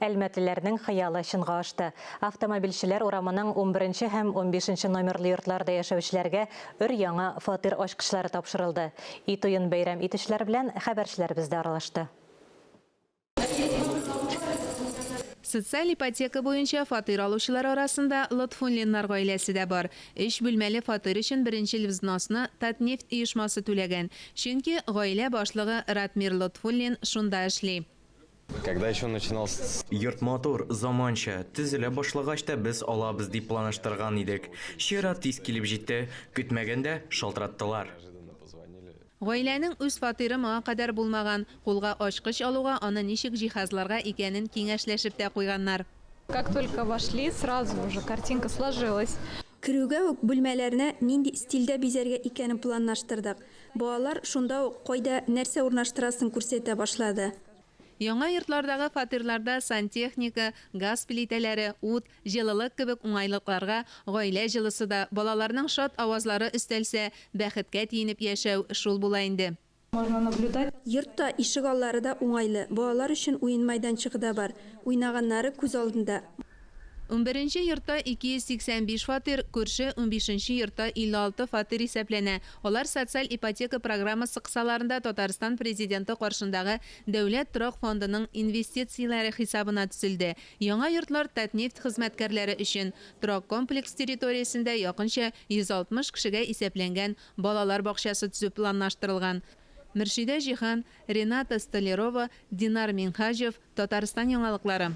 Әлмәтлеләрнең хыялы чынга ашты. Автомобильчеләр урамының унберенче һәм унбишенче номерлы йортларда яшәүчеләргә өр-яңа фатир ачкычлары тапшырылды. Өй туен бәйрәм итүчеләр белән хәбәрчеләребез дә аралашты. Социаль ипотека буенча фатир алучылар арасында Лотфуллиннар гаиләсе дә бар. Өч бүлмәле фатир өчен беренчел взносны Татнефть оешмасы түләгән, чөнки гаилә башлыгы Ратмир Лотфуллин шунда эшли. Когда еще начинал с. Йорт матур, заманча. Төзелә башлагач та без алабыз дип планлаштырган идек. Чират тиз килеп җитте. Көтмәгәндә шалтыраттылар. Гаиләнең үз фатиры моңа кадәр булмаган. Кулга ачкыч алуга аны ничек җиһазларга икәнен киңәшләшеп тә куйганнар. Как только вошли, сразу уже картинка сложилась. Керүгә үк бүлмәләрне нинди стильдә бизәргә икәнен планлаштырдык. Балалар шунда ук кайда нәрсә урнаштырасын күрсәтә башлады. Яңа йортлардагы фатирларда сантехника, газ плитәләре, ут, җылылык кебек уңайлыкларга гаилә җылысы да, балаларның шат авазлары өстәлсә, бәхеткә тиенеп яшәү шул була инде. Можно наблюдать. Йорт та, ишегаллары да уңайлы, балалар өчен уен майданчыгы да бар. Уйнаганнары күз алдында. Унберенче йортта 285 фатир, күрше унбишенче йортта 56 фатир исәпләнә. Алар социаль ипотека программасы кысаларында Татарстан Президенты каршындагы Дәүләт торак фондының инвестицияләре хисабына төзелде. Яңа йортлар Татнефть хезмәткәрләре өчен. Торак комплекс территориясендә якынча 160 кешегә исәпләнгән балалар бакчасы төзү планлаштырылган. Мөршидә Җиһан, Рената Столярова, Динар Миңһаҗев, Татарстан яңалыклары.